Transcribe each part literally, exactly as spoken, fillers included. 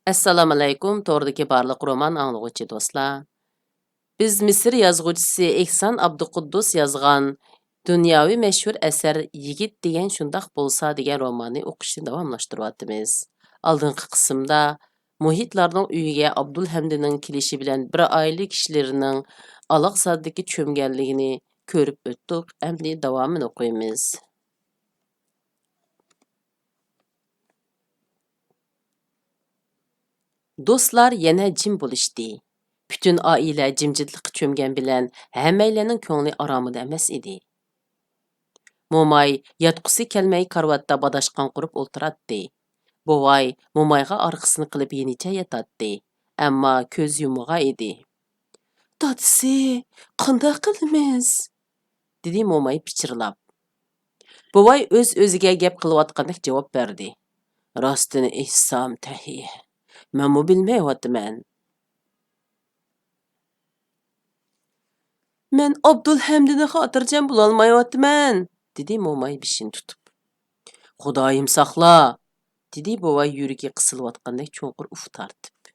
ئەسسالامۇئەلەيكۇم، توردىكى بارلىق رومان ئاڭلىغۇچى دوستلار. بىز مىسىر يازغۇچىسى ئېھسان ئابدۇقۇددۇس يازغان دۇنياۋى مەشھۇر ئەسەر يىگىت دېگەن شۇنداق بولسا دېگەن روماننى ئوقۇشنى داۋاملاشتۇرۇۋاتىمىز. ئالدىنقى قىسىمدا مۇھىتلارنىڭ ئۆيىگە ئابدۇلھەمدىنىڭ كېلىشى بىلەن بىر ئائىلە كىشىلىرىنىڭ ئالاقزادىدىكى چۆمگەنلىكىنى كۆرۈپ ئۆتتۇق، ئەمدى داۋامىنى ئوقۇيمىز. دوستلار يەنە جىم بولۇشتى. پۈتۈن ئائىلە جىمجىتلىققا چۆمگەن بىلەن ھەممەيلەننىڭ كۆڭلى ئارامىدا ئەمەس ئىدى. موماي ياتقۇسى كەلمەي كارىۋاتتا باداشقان قۇرۇپ ئولتۇراتتى. بوۋاي مومايغا ئارقىسىنى قىلىپ يېنىچە ياتاتتى، ئەمما كۆز يۇمۇغان ئىدى. دادىسى، قانداق قىلىمىز؟ دېدى موماي پىچىرلاپ. بوۋاي ئۆز-ئۆزىگە گەپ قىلىۋاتقاندەك جاۋاب بەردى. راستىنى ئېيتسام، تەھىيە، مەنمۇ بىلمەيۋاتىمەن. مەن ئابدۇلھەمدىنى خاتىرجەم بولالمايۋاتىمەن، دېدى موماي بېشىنى تۇتۇپ. خۇدايىم ساقلا، دېدى بوۋاي يۈرىكى قىسىلىۋاتقاندەك چوڭقۇر ئۇھ تارتىپ.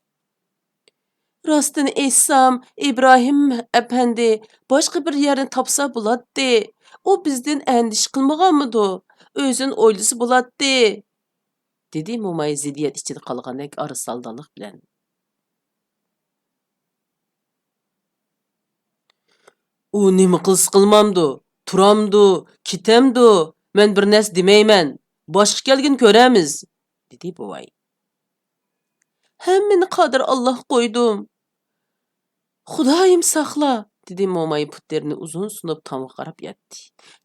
راستىنى ئېيتسام، ئىبراھىم ئەپەندى باشقا بىر يەرنى تاپسا بولاتتى. ئۇ بىزدىن ئەندىشە قىلمىغانمىدۇ؟ ئۆزىنى ئويلىسا بولاتتى، دېدى موماي زىددىيەت ئىچىدە قالغاندەك ئارىسالدانلىق بىلەن. ئۇ نېمە قىلسا قىلمامدۇ، تۇرامدۇ، كېتەمدۇ، مەن بىر نەرسە دېمەيمەن. باشقا كەلگىن كۆرەرمىز، دېدى بوۋاي. ھەممىنى قادىر ئاللاھ قويدۇم. خۇدايىم ساقلا، دېدى موماي پۇتلىرىنى ئۇزۇن سۇنۇپ تامغا قاراپ ياتتى.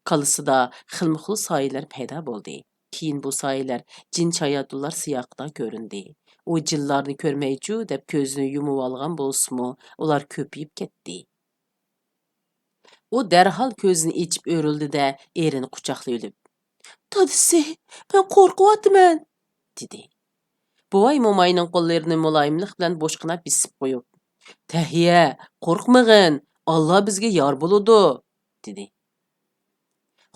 كاللىسىدا خىلمۇخىل سايىلەر پەيدا بولدى. كېيىن بۇ سايىلەر جىن-شاياتۇنلار سىياقىدا كۆرۈندى. ئۇ جىنلارنى كۆرمەيچۇ دەپ كۆزىنى يۇمۇۋالغان بولسىمۇ، ئۇلار كۆپىيىپ كەتتى. ئۇ دەرھال كۆزىنى ئېچىپ ئۆرۈلدى-دە، ئېرىنى قۇچاقلىۋېلىپ، دادىسى، مەن قورقۇۋاتىمەن، دېدى. بوۋاي موماينىڭ قوللىرىنى مۇلايىملىق بىلەن بوشقىنا بېسىپ قويۇپ، تەھىيە، قورقمىغىن، ئاللا بىزگە يار بولىدۇ، دېدى.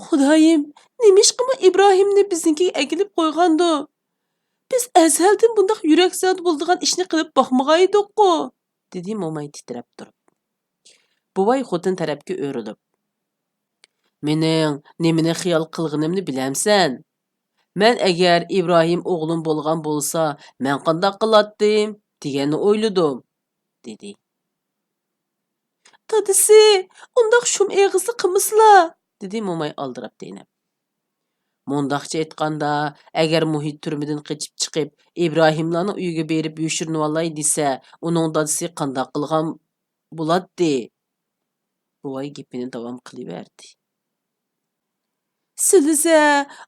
خۇدايىم، نېمىشقىمۇ ئىبراھىمنى بىزنىڭكىگە ئەكېلىپ قويغاندۇ؟ بىز ئەزەلدىن بۇنداق يۈرەكسىزلىتىدە بولىدىغان ئىشنى قىلىپ باقمىغايدۇققۇ، دېدى موماي تىترەپ تۇرۇپ. بوۋاي خوتۇن تەرەپكە ئۆرۈلۈپ، مېنىڭ نېمىنى خىيال قىلغىنىمنى بىلەمسەن؟ مەن ئەگەر ئىبراھىم ئوغلۇم بولغان بولسا، مەن قانداق قىلاتتىم دېگەننى ئويلىدىم، دېدى. دادىسى، ئۇنداق شۇم ئېغىزلىق قىلمىسىلا، دېدى موماي ئالدىراپ دېيىنىپ. مۇنداقچە ئېيتقاندا، ئەگەر مۇھىت تۈرمىدىن قېچىپ چىقىپ، ئىبراھىملارنىڭ ئۆيىگە بېرىپ يوشۇرۇنۇۋالاي دېسە، ئۇنىڭ دادىسى قانداق قىلغان بولاتتى؟ بوۋاي گېپىنى داۋام قىلىۋەردى. سىلىسە،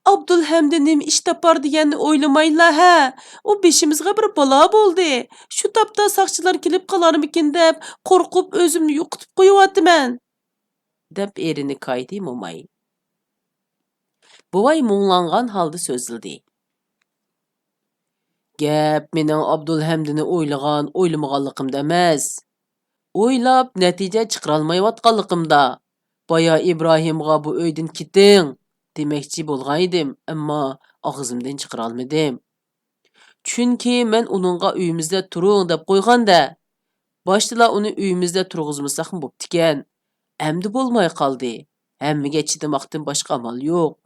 ئابدۇلھەمدى نېمە ئىش تاپار دېگەننى ئويلىمايلا ھە؟ ئۇ بېشىمىزغا بىر بالا بولدى. شۇ تاپتا ساقچىلار كېلىپ قالارمىكىن دەپ قورقۇپ ئۆزۈمنى يوقىتىپ قويۇۋاتىمەن، دەپ ئېرىنى كايدى موماي. بوۋاي مۇڭلانغان ھالدا سۆزلىدى. گەپ مېنىڭ ئابدۇلھەمدىنى ئويلىغان، ئويلىمىغانلىقىمدا ئەمەس. ئويلاپ نەتىجە چىقىرالمايۋاتقانلىقىمدا. بايا ئىبراھىمغا بۇ ئۆيدىن كېتىڭ دېمەكچى بولغانىدىم، ئەمما ئاغزىمدىن چىقىرالمىدىم. چۈنكى مەن ئۇنىڭغا ئۆيىمىزدە تۇرۇڭ دەپ قويغاندا، باشتىلا ئۇنى ئۆيىمىزدە تۇرغۇزمىساقمۇ بوپتىكەن. ئەمدى بولماي قالدى. ھەممىگە چىدىماقتىن باشقا ئامال يوق.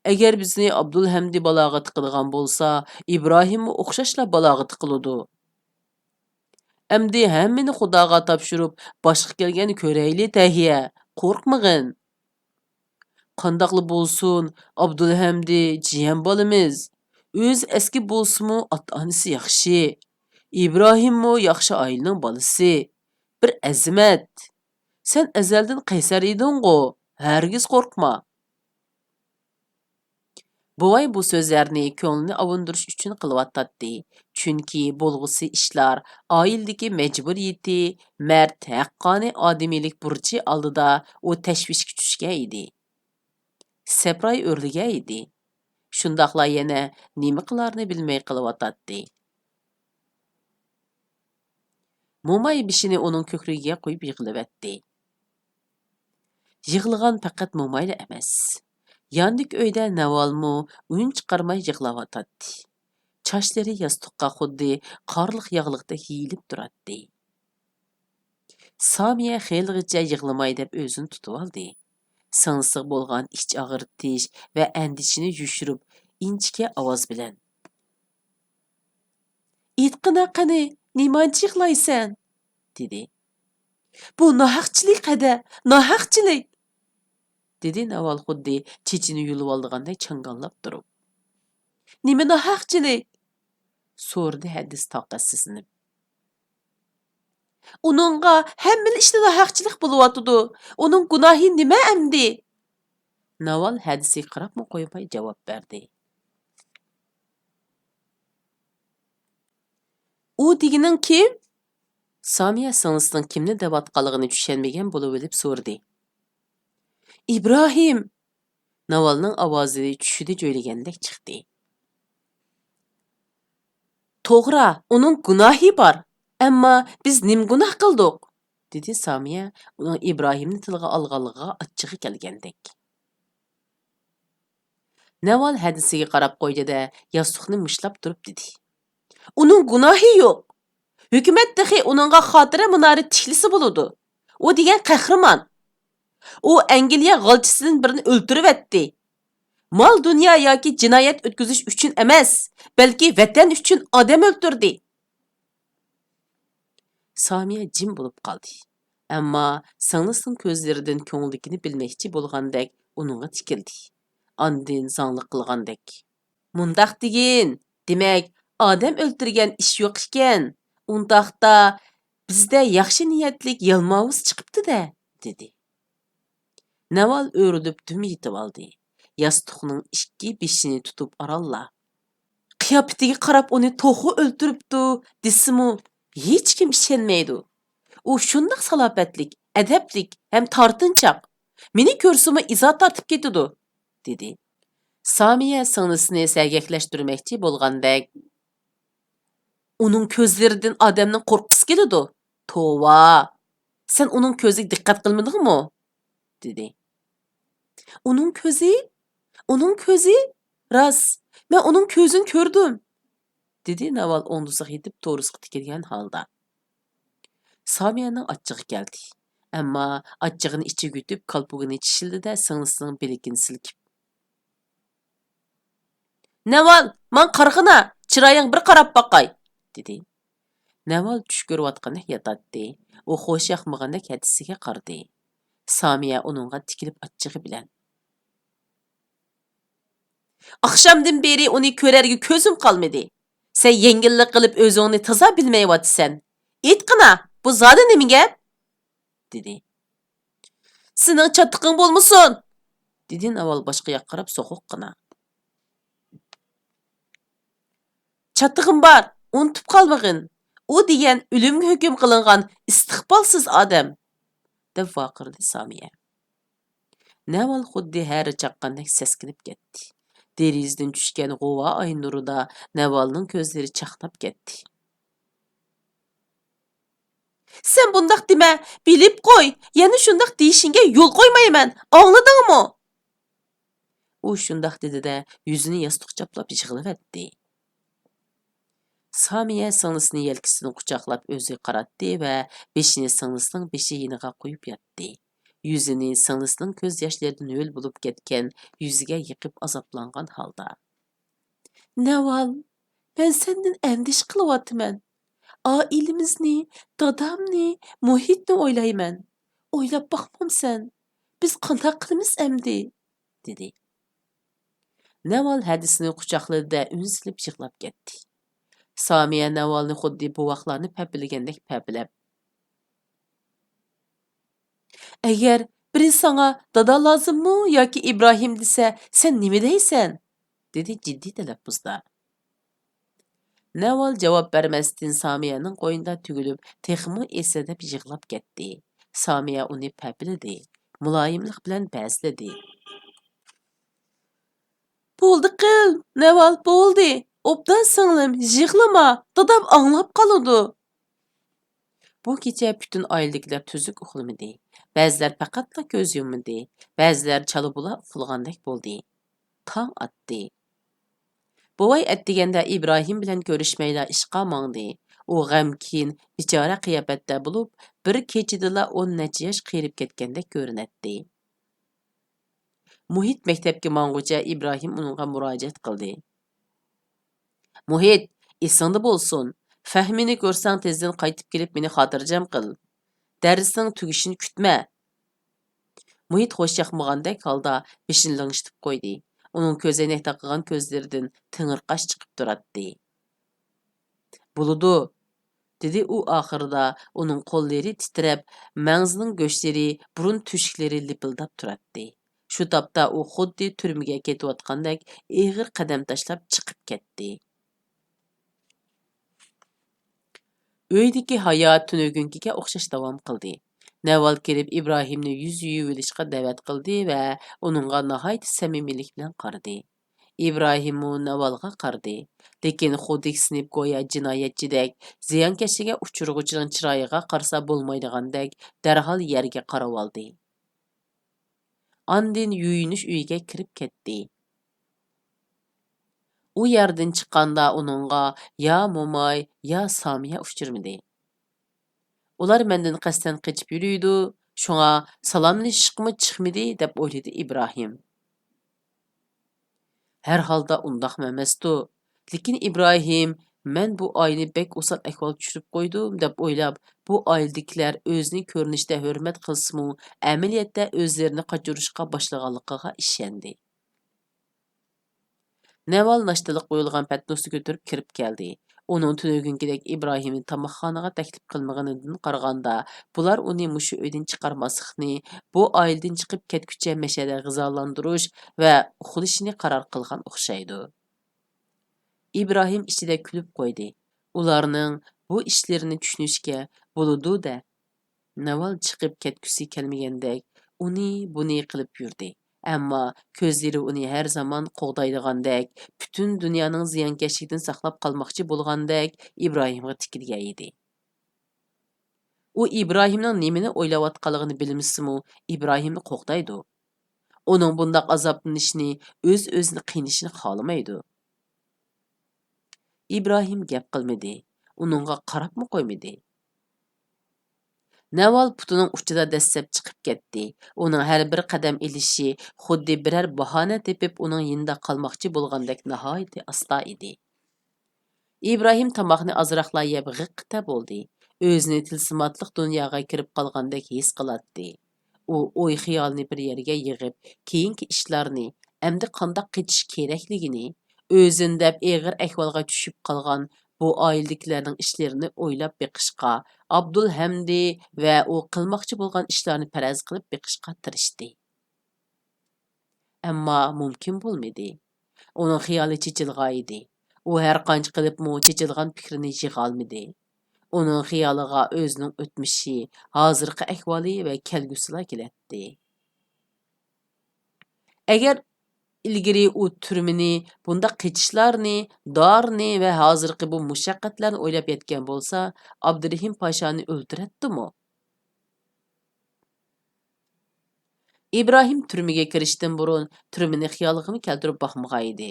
ئەگەر بىزنى ئابدۇلھەمدى بالاغا تىقىدىغان بولسا، ئىبراھىممۇ ئوخشاشلا بالاغا تىقىلىدۇ. ئەمدى ھەممىنى خۇداغا تاپشۇرۇپ، باشقا كەلگەننى كۆرەيلى، تەھىيە، قورقمىغىن. قانداقلا بولسۇن، ئابدۇلھەمدى جىيەن بالىمىز. ئۆزى ئەسكى بولسىمۇ، ئاتا-ئانىسى ياخشى. ئىبراھىممۇ ياخشى ئائىلىنىڭ بالىسى. بىر ئەزىمەت. سەن ئەزەلدىن قەيسەر ئىدىڭغۇ، ھەرگىز قورقما. بوۋاي بۇ سۆزلەرنى كۆڭلىنى ئاۋۇندۇرۇش ئۈچۈن قىلىۋاتاتتى، چۈنكى بولغۇسى ئىشلار ئائىلىدىكى مەجبۇرىيىتى، مەرد ھەققانىي ئادىمىيلىك بۇرچى ئالدىدا ئۇ تەشۋىشكە چۈشكەن ئىدى. سەپراي ئۆرلىگەن ئىدى. شۇنداقلا يەنە نېمە قىلارىنى بىلمەي قېلىۋاتاتتى. موماي بېشىنى ئۇنىڭ كۆكرىكىگە قويۇپ يىغلىۋەتتى. يىغلىغان پەقەت مومايلا ئەمەس. ياندىكى ئۆيدە ناۋالمۇ ئۈن چىقارماي يىغلاۋاتاتتى. چاچلىرى ياستۇققا خۇددى قارلىق ياغلىقتەك يېيىلىپ تۇراتتى. سامىيە خېلىغىچە يىغلىماي دەپ ئۆزىنى تۇتۇۋالدى. سىڭلىسىغا بولغان ئىچ ئاغرىتىش ۋە ئەندىشىنى يوشۇرۇپ، ئىنچىكە ئاۋاز بىلەن، ئېيتقىنا قېنى، نېمانچە يىغلايسەن؟ دېدى. بۇ ناھەقچىلىك ھەدە، ناھەقچىلىك! دېدى ناۋال خۇددى چېچىنى يۇلۇۋالىدىغاندەك چاڭگاللاپ تۇرۇپ. نېمە ناھەقچىلىك؟ سورىدى ھەدىسى تاقەتسىزلىنىپ. ئۇنىڭغا ھەممىلا ئىشتا ناھەقچىلىك بولۇۋاتىدۇ. ئۇنىڭ گۇناھى نېمە ئەمدى؟ ناۋال ھەدىسىگە قاراپمۇ قويماي جاۋاب بەردى. ئۇ دېگىنىڭ كىم؟ سامىيە سىڭلىسىنىڭ كىمنى دەۋاتقانلىقىنى چۈشەنمىگەن بولۇۋېلىپ سورىدى. ئىبراھىم! ناۋالنىڭ ئاۋازى چۈشىدە جۆيلىگەندەك چىقتى. توغرا، ئۇنىڭ گۇناھى بار. ئەمما بىز نېمە گۇناھ قىلدۇق؟ دېدى سامىيە ئۇنىڭ ئىبراھىمنى تىلغا ئالغانلىقىغا ئاچچىقى كەلگەندەك. نەۋال ھەدىسىگە قاراپ قويدى-دە، ياستۇقنى مۇشتلاپ تۇرۇپ دېدى. ئۇنىڭ گۇناھى يوق. ھۆكۈمەت تېخى ئۇنىڭغا خاتىرە مۇنارى تىكلىسە بولىدۇ. ئۇ دېگەن قەھرىمان. ئۇ ئەنگلىيە غالچىسىدىن بىرىنى ئۆلتۈرۈۋەتتى. مال-دۇنيا ياكى جىنايەت ئۆتكۈزۈش ئۈچۈن ئەمەس، بەلكى ۋەتەن ئۈچۈن ئادەم ئۆلتۈردى. سامىيە جىم بولۇپ قالدى. ئەمما سىڭلىسىنىڭ كۆزلىرىدىن كۆڭلىدىكىنى بىلمەكچى بولغاندەك ئۇنىڭغا تىكىلدى. ئاندىن زاڭلىق قىلغاندەك، مۇنداق دېگىن، دېمەك، ئادەم ئۆلتۈرگەن ئىش يوق ئىكەن. ئۇنداقتا بىزدە ياخشى نىيەتلىك يالماۋۇز چىقىپتۇ-دە، دېدى. نەۋال ئۆرۈلۈپ دۈم يېتىۋالدى. ياستۇقنىڭ ئىككى بېشىنى تۇتۇپ ئارانلا، قىياپىتىگە قاراپ ئۇنى توخۇ ئۆلتۈرۈپتۇ دېسىمۇ ھېچكىم ئىشەنمەيدۇ. ئۇ شۇنداق سالاپەتلىك، ئەدەپلىك ھەم تارتىنچاق. مېنى كۆرسىمۇ ئىزا تارتىپ كېتىدۇ، دېدى. سامىيە سىڭلىسىنى سەگەكلەشتۈرمەكچى بولغاندەك، ئۇنىڭ كۆزلىرىدىن ئادەمنىڭ قورققۇسى كېلىدۇ. توۋا! سەن ئۇنىڭ كۆزىگە دىققەت قىلمىدىڭمۇ؟ دېدى. ئۇنىڭ كۆزى؟ ئۇنىڭ كۆزى؟ راست، مەن ئۇنىڭ كۆزىنى كۆردۈم، دېدى ناۋال ئوڭدىسىغا يېتىپ تورۇسقا تىكىلگەن ھالدا. سامىيەنىڭ ئاچچىقى كەلدى. ئەمما ئاچچىقىنى ئىچىگە يۇتۇپ، كالپۇكىنى چىشلىدى-دە، سىڭلىسىنىڭ بىلىكىنى سىلكىپ، نەۋال، ماڭا قارىغىنا، چىرايىڭغا بىر قاراپ باقاي، دېدى. نەۋال چۈش كۆرۈۋاتقاندەك ياتاتتى. ئۇ خۇشياقمىغاندەك ھەدىسىگە قارىدى. سامىيە ئۇنىڭغا تىكىلىپ ئاچچىقى بىلەن، ئاخشامدىن بېرى ئۇنى كۆرەرگە كۆزۈم قالمىدى. سەن يەڭگىللىك قىلىپ ئۆزۈڭنى تازا بىلمەيۋاتىسەن. ئېيتقىنا، بۇ زادى نېمە گەپ؟ دېدى. سېنىڭ چاتىقىڭ بولمىسۇن! دېدى ناۋال باشقا ياققا قاراپ سوغۇققىنا. چاتىقىم بار، ئۇنتۇپ قالمىغىن. ئۇ دېگەن ئۆلۈمگە ھۆكۈم قىلىنغان ئىستىقبالسىز ئادەم، دەپ ۋارقىرىدى سامىيە. نەۋال خۇددى ھەرە چاققاندەك سەسكىنىپ كەتتى. دېرىزىدىن چۈشكەن غۇۋا ئاي نۇرىدا نەۋالنىڭ كۆزلىرى چاقناپ كەتتى. سەن بۇنداق دېمە، بىلىپ قوي، يەنە شۇنداق دېيىشىڭگە يول قويمايمەن، ئاڭلىدىڭمۇ؟ ئۇ شۇنداق دېدى-دە، يۈزىنى ياستۇققا چاپلاپ يىغلىۋەتتى. سامىيە سىڭلىسىنى يەلكىسىدىن قۇچاقلاپ ئۆزىگە قاراتتى ۋە بېشىنى سىڭلىسىنىڭ بېشى يېنىغا قويۇپ ياتتى. يۈزىنى سىڭلىسىنىڭ كۆز ياشلىرىدىن ھۆل بولۇپ كەتكەن يۈزىگە يېقىپ ئازابلانغان ھالدا. نەۋال، مەن سەندىن ئەندىشە قىلىۋاتىمەن. ئائىلىمىزنى، دادامنى، مۇھىتنى ئويلايمەن. ئويلاپ باقمامسەن؟ بىز قانداق قىلىمىز ئەمدى؟ دېدى. نەۋال ھەدىسىنى قۇچاقلىدى-دە، ئۈن سېلىپ يىغلاپ كەتتى. سامىيە نەۋالنى خۇددى بوۋاقلارنى پەپىلىگەندەك پەپىلەپ، ئەگەر بىرى ساڭا دادا لازىممۇ ياكى ئىبراھىم دېسە، سەن نېمە دەيسەن؟ دېدى جىددىي تەلەپپۇزدا. نەۋال جاۋاب بەرمەستىن، سامىيەنىڭ قوينىدا تۈگۈلۈپ، تېخىمۇ ئېسىدەپ يىغلاپ كەتتى. سامىيە ئۇنى پەپىلىدى، مۇلايىملىق بىلەن بەزلىدى. بولدى قىل، نەۋال، بولدى. ئوبدان سىڭلىم، يىغلىما، دادام ئاڭلاپ قالىدۇ. بۇ كېچە پۈتۈن ئائىلىدىكىلەر تۈزۈك ئۇخلىمىدى. بەزىلەر پەقەتلا كۆز يۇممىدى، بەزىلەر چالا بۇلا ئۇخلىغاندەك بولدى. تاڭ ئاتتى. بوۋاي ئەتىگەندە ئىبراھىم بىلەن كۆرۈشمەيلا ئىشقا ماڭدى. ئۇ غەمكىن، بىچارە قىياپەتتە بولۇپ، بىر كېچىدىلا ئون نەچچە ياش قېرىپ كەتكەندەك كۆرۈنەتتى. مۇھىت مەكتەپكە ماڭغۇچە ئىبراھىم ئۇنىڭغا مۇراجىئەت قىلدى. مۇھىت، ئېسىڭدە بولسۇن، فەھمىنى كۆرسەڭ تېزدىن قايتىپ كېلىپ مېنى خاتىرجەم قىل. دەرسنىڭ تۈگىشىنى كۈتمە. مۇھىت خۇشياقمىغاندەك ھالدا بېشىنى لىڭشىتىپ قويدى. ئۇنىڭ كۆزەينەك تاقىغان كۆزلىرىدىن تېڭىرقاش چىقىپ تۇراتتى. بولىدۇ، دېدى ئۇ ئاخىرىدا، ئۇنىڭ قوللىرى تىترەپ، مەڭزىنىڭ گۆشلىرى، بۇرۇن تۆشۈكلىرى لىپىلداپ تۇراتتى. شۇ تاپتا ئۇ خۇددى تۈرمىگە كېتىۋاتقاندەك ئېغىر قەدەم تاشلاپ چىقىپ كەتتى. ئۆيدىكى ھايات تۈنۈگۈنكىگە ئوخشاش داۋام قىلدى. نەۋال كېلىپ ئىبراھىمنى يۈز يۇيۇۋېلىشقا دەۋەت قىلدى ۋە ئۇنىڭغا ناھايىتى سەمىمىيلىك بىلەن قارىدى. ئىبراھىممۇ نەۋالغا قارىدى، لېكىن خۇدىكسىنىپ گويا جىنايەتچىدەك، زىيانكەشلىككە ئۇچرىغۇچىنىڭ چىرايىغا قارىسا بولمايدىغاندەك دەرھال يەرگە قارىۋالدى. ئاندىن يۇيۇنۇش ئۆيىگە كىرىپ كەتتى. ئۇ يەردىن چىققاندا ئۇنىڭغا يا موماي، يا سامىيە ئۇچرىمىدى. ئۇلار مەندىن قەستەن قېچىپ يۈرۈيدۇ، شۇڭا سالاملىشىشقىمۇ چىقمىدى، دەپ ئويلىدى ئىبراھىم. ھەرھالدا ئۇنداقمۇ ئەمەستۇ. لېكىن ئىبراھىم، مەن بۇ ئائىلىنى بەك ئوسال ئەھۋالغا چۈشۈرۈپ قويدۇم، دەپ ئويلاپ، بۇ ئائىلىدىكىلەر ئۆزىنى كۆرۈنۈشتە ھۆرمەت قىلسىمۇ، ئەمەلىيەتتە ئۆزلىرىنى قاچۇرۇشقا باشلىغانلىقىغا ئىشەندى. نەۋال ناشتىلىق قويۇلغان پەتنۇسنى كۆتۈرۈپ كىرىپ كەلدى. ئۇنىڭ تۈنۈگۈنكىدەك ئىبراھىمنى تاماقخانىغا تەكلىپ قىلمىغىنىدىن قارىغاندا، بۇلار ئۇنى مۇشۇ ئۆيدىن چىقارماسلىقنى، بۇ ئائىلىدىن چىقىپ كەتكۈچە مەشەدە غىزالاندۇرۇش ۋە ئۇخلىشىنى قارار قىلغان ئوخشايدۇ. ئىبراھىم ئىچىدە كۈلۈپ قويدى. ئۇلارنىڭ بۇ ئىشلىرىنى چۈشىنىشكە بولىدۇ-دە. ناۋال چىقىپ كەتكۈسى كەلمىگەندەك، ئۇنى، بۇنى قىلىپ يۈردى. ئەمما كۆزلىرى ئۇنى ھەر زامان قوغدايدىغاندەك، پۈتۈن دۇنيانىڭ زىيانكەشلىكىدىن ساقلاپ قالماقچى بولغاندەك ئىبراھىمغا تىكىلگەن ئىدى. ئۇ ئىبراھىمنىڭ نېمىنى ئويلاۋاتقانلىقىنى بىلمىسىمۇ، ئىبراھىمنى قوغدايدۇ. ئۇنىڭ بۇنداق ئازابلىنىشىنى، ئۆز-ئۆزىنى قىينىشىنى خالىمايدۇ. ئىبراھىم گەپ قىلمىدى، ئۇنىڭغا قاراپمۇ قويمىدى. نەۋال پۇتىنىڭ ئۇچىدا دەسسەپ چىقىپ كەتتى. ئۇنىڭ ھەر بىر قەدەم ئېلىشى خۇددى بىرەر باھانە تېپىپ ئۇنىڭ يېنىدا قالماقچى بولغاندەك ناھايىتى ئاستا ئىدى. ئىبراھىم تاماقنى ئازراقلا يەپ غىققىتە بولدى. ئۆزىنى تىلسىماتلىق دۇنياغا كىرىپ قالغاندەك ھېس قىلاتتى. ئۇ ئوي-خىيالىنى بىر يەرگە يىغىپ، كېيىنكى ئىشلارنى، ئەمدى قانداق قېچىش كېرەكلىكىنى، ئۆزىنى دەپ ئېغىر ئەھۋالغا چۈشۈپ قالغان بۇ ئائىلىدىكىلەرنىڭ ئىشلىرىنى ئويلاپ بېقىشقا، ئابدۇلھەمدى ۋە ئۇ قىلماقچى بولغان ئىشلارنى پەرەز قىلىپ بېقىشقا تىرىشتى. ئەمما مۇمكىن بولمىدى. ئۇنىڭ خىيالى چېچىلغانىدى. ئۇ ھەر قانچە قىلىپمۇ چېچىلغان پىكرىنى يىغالمىدى. ئۇنىڭ خىيالىغا ئۆزىنىڭ ئۆتمۈشى، ھازىرقى ئەھۋالى ۋە كەلگۈسىلا كېلەتتى. ئەگەر ئىلگىرى ئۇ تۈرمىنى، بۇنداق قېچىشلارنى، دارنى ۋە ھازىرقى بۇ مۇشەققەتلەرنى ئويلاپ يەتكەن بولسا، ئابدۇرېھىم پاشانى ئۆلتۈرەتتىمۇ؟ ئىبراھىم تۈرمىگە كىرىشتىن بۇرۇن تۈرمىنى خىيالىغىمۇ كەلتۈرۈپ باقمىغانىدى.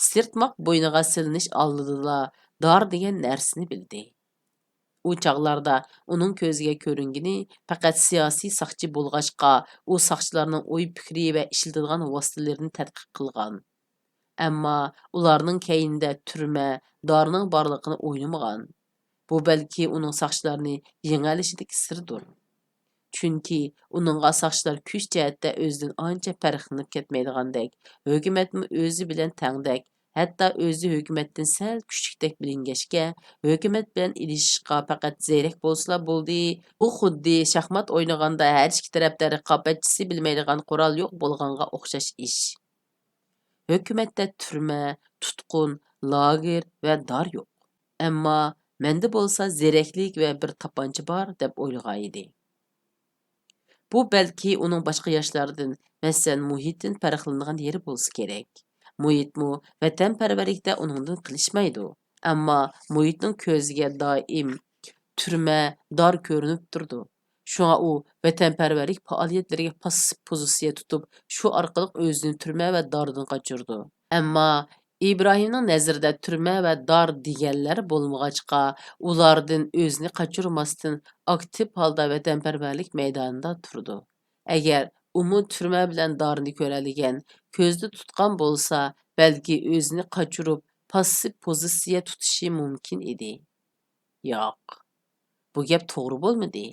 سىرتماق بوينىغا سېلىنىش ئالدىدىلا دار دېگەن نەرسىنى بىلدى. ئۇ چاغلاردا ئۇنىڭ كۆزىگە كۆرۈنگىنى پەقەت سىياسىي ساقچى بولغاچقا، ئۇ ساقچىلارنىڭ ئوي-پىكرى ۋە ئىشلىتىدىغان ۋاسىتىلىرىنى تەتقىق قىلغان. ئەمما ئۇلارنىڭ كەينىدە تۈرمە، دارنىڭ بارلىقىنى ئويلىمىغان. بۇ بەلكى ئۇنىڭ ساقچىلارنى يېڭەلىشىدىكى سىردۇر. چۈنكى ئۇنىڭغا ساقچىلار كۈچ جەھەتتە ئۆزىدىن ئانچە پەرقلىنىپ كەتمەيدىغاندەك، ھۆكۈمەتمۇ ئۆزى بىلەن تەڭدەك، ھەتتا ئۆزى ھۆكۈمەتتىن سەل كۈچلۈكتەك بىلىنگەچكە، ھۆكۈمەت بىلەن ئېلىشىشقا پەقەت زېرەك بولسىلا بولدى. بۇ خۇددى شاھمات ئوينىغاندا ھەر ئىككى تەرەپتە رىقابەتچىسى بىلمەيدىغان قورال يوق بولغانغا ئوخشاش ئىش. ھۆكۈمەتتە تۈرمە، تۇتقۇن، لاگېر ۋە دار يوق. ئەمما مەندە بولسا زېرەكلىك ۋە بىر تاپانچا بار، دەپ ئويلىغانىدى. بۇ بەلكى ئۇنىڭ باشقا ياشلاردىن، مەسىلەن، مۇھىتتىن پەرقلىنىدىغان يېرى بولسا كېرەك. مۇھىتمۇ ۋەتەنپەرۋەرلىكتە ئۇنىڭدىن قېلىشمايدۇ. ئەمما مۇھىتنىڭ كۆزىگە دائىم تۈرمە، دار كۆرۈنۈپ تۇرىدۇ. شۇڭا ئۇ ۋەتەنپەرۋەرلىك پائالىيەتلىرىگە پاسسىپ پوزىتسىيە تۇتۇپ، شۇ ئارقىلىق ئۆزىنى تۈرمە ۋە داردىن قاچۇرىدۇ. ئەمما ئىبراھىمنىڭ نەزىرىدە تۈرمە ۋە دار دېگەنلەر بولمىغاچقا، ئۇلاردىن ئۆزىنى قاچۇرماستىن، ئاكتىپ ھالدا ۋەتەنپەرۋەرلىك مەيدانىدا تۇرىدۇ. ئەگەر ئۇمۇ تۈرمە بىلەن دارنى كۆرەلىگەن، كۆزدە تۇتقان بولسا، بەلكى ئۆزىنى قاچۇرۇپ، پاسسىپ پوزىتسىيە تۇتۇشى مۇمكىن ئىدى. ياق، بۇ گەپ توغرا بولمىدى.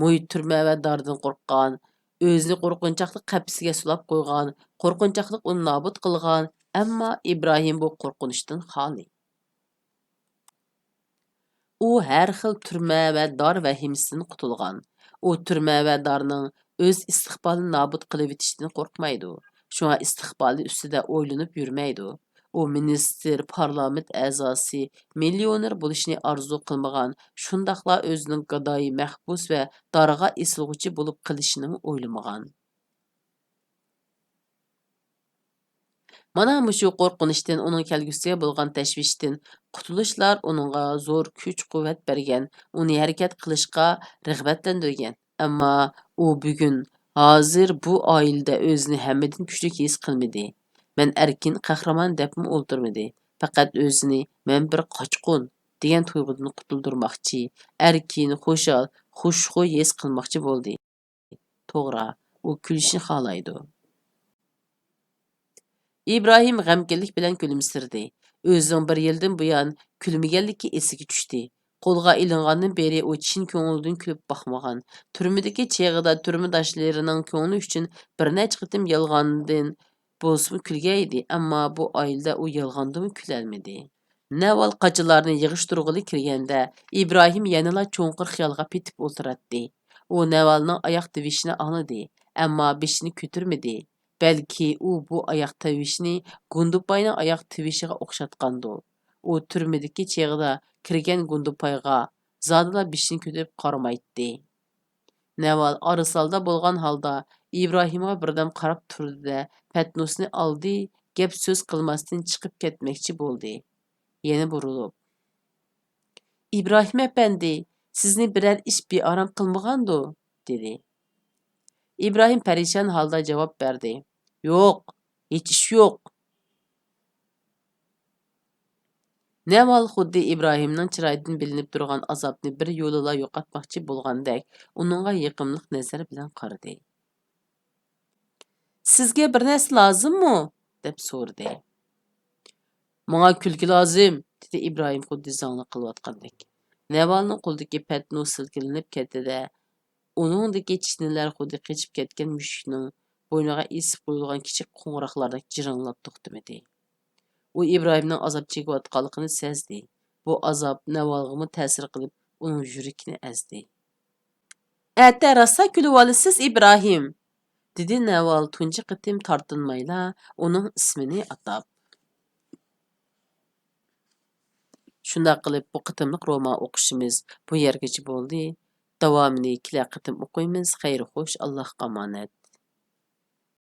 مۇھىت تۈرمە ۋە داردىن قورققان، ئۆزىنى قورقۇنچاقلىق قەپىسىگە سولاپ قويغان، قورقۇنچاقلىق ئۇنى نابۇت قىلغان، ئەمما ئىبراھىم بۇ قورقۇنچتىن خالىي. ئۇ ھەر خىل تۈرمە ۋە دار ۋەھىمىسىدىن قۇتۇلغان. ئۇ تۈرمە ۋە دارنىڭ ئۆز ئىستىقبالىنى نابۇت قىلىۋېتىشتىن قورقمايدۇ. شۇڭا ئىستىقبالى ئۈستىدە ئويلىنىپ يۈرمەيدۇ. ئۇ مىنىستىر، پارلامېنت ئەزاسى، مىليونېر بولۇشنى ئارزۇ قىلمىغان، شۇنداقلا ئۆزىنىڭ گادايى، مەھبۇس ۋە دارغا ئېسىلغۇچى بولۇپ قېلىشىنىمۇ ئويلىمىغان. مانا مۇشۇ قورقۇنچتىن، ئۇنىڭ كەلگۈسىگە بولغان تەشۋىشتىن قۇتۇلۇشلار ئۇنىڭغا زور كۈچ-قۇۋۋەت بەرگەن، ئۇنى ھەرىكەت قىلىشقا رىغبەتلەندۈرگەن. ئەمما ئۇ بۈگۈن، ھازىر بۇ ئائىلىدە ئۆزىنى ھەممىدىن كۈچلۈك ھېس قىلمىدى. مەن ئەركىن قەھرىمان دەپمۇ ئولتۇرمىدى. پەقەت ئۆزىنى «مەن بىر قاچقۇن» دېگەن تۇيغۇدىن قۇتۇلدۇرماقچى، ئەركىن، خۇشال، خۇشخۇي ھېس قىلماقچى بولدى. توغرا، ئۇ كۈلۈشنى خالايدۇ. ئىبراھىم غەمكىنلىك بىلەن كۈلۈمسىرىدى. ئۆزىنىڭ بىر يىلدىن بۇيان كۈلمىگەنلىكى ئېسىگە چۈشتى. قولغا ئېلىنغاندىن بېرى ئۇ چىن كۆڭلىدىن كۈلۈپ باقمىغان. تۈرمىدىكى چېغىدا تۈرمىداشلىرىنىڭ كۆڭلى ئۈچۈن بىر نەچچە قېتىم يالغاندىن بولسىمۇ كۈلگەن ئىدى، ئەمما بۇ ئائىلىدە ئۇ يالغاندىمۇ كۈلەلمىدى. نەۋال قاچىلارنى يىغىشتۇرغىلى كىرگەندە، ئىبراھىم يەنىلا چوڭقۇر خىيالغا پېتىپ ئولتۇراتتى. ئۇ نەۋالنىڭ ئاياق تىۋىشىنى ئاڭلىدى، ئەمما بېشىنى كۆتۈرمىدى. بەلكى ئۇ بۇ ئاياق تىۋىشىنى گۇندىپاينىڭ ئاياق تىۋىشىغا ئوخشاتقاندۇ. ئۇ تۈرمىدىكى چېغىدا كىرگەن گۇندىپايغا زادىلا بېشىنى كۆتۈرۈپ قارىمايتتى. نەۋال ئارىسالدا بولغان ھالدا ئىبراھىمغا بىردەم قاراپ تۇردى-دە، پەتنۇسنى ئالدى، گەپ-سۆز قىلماستىن چىقىپ كەتمەكچى بولدى. يەنە بۇرۇلۇپ، «ئىبراھىم ئەپەندى، سىزنى بىرەر ئىش بىئارام قىلمىغاندۇ؟» دېدى. ئىبراھىم پەرىشان ھالدا جاۋاب بەردى، «يوق، ھېچ ئىش يوق.» نەۋال خۇددى ئىبراھىمنىڭ چىرايىدىن بىلىنىپ تۇرغان ئازابنى بىر يولىلا يوقاتماقچى بولغاندەك، ئۇنىڭغا يېقىملىق نەزەر بىلەن قارىدى. «سىزگە بىر نەرسە لازىممۇ؟» دەپ سورىدى. «ماڭا كۈلكە لازىم»، دېدى ئىبراھىم خۇددى زاڭلىق قىلىۋاتقاندەك. نەۋالنىڭ قولىدىكى پەتنۇ سىلكىلىنىپ كەتتى-دە، ئۇنىڭدىكى چىشنىلەر خۇددى قېچىپ كەتكەن مۈشۈكنىڭ بوينىغا ئېسىپ قويۇلغان كىچىك قوڭغۇراقلاردەك جىرىڭلاپ توختىمىدى. ئۇ ئىبراھىمنىڭ ئازاب چېكىۋاتقانلىقىنى سەزدى. بۇ ئازاب نەۋالغىمۇ تەسىر قىلىپ، ئۇنىڭ يۈرىكىنى ئەزدى. «ئەتە راسا كۈلۈۋالىسىز، ئىبراھىم!» دېدى نەۋال تۇنجى قېتىم تارتىنمايلا ئۇنىڭ ئىسمىنى ئاتاپ. شۇنداق قىلىپ، بۇ قېتىملىق رومان ئوقۇشىمىز بۇ يەرگىچە بولدى. داۋامىنى كېلەر قېتىم ئوقۇيمىز. خەير خوش، ئاللاھقا ئامانەت.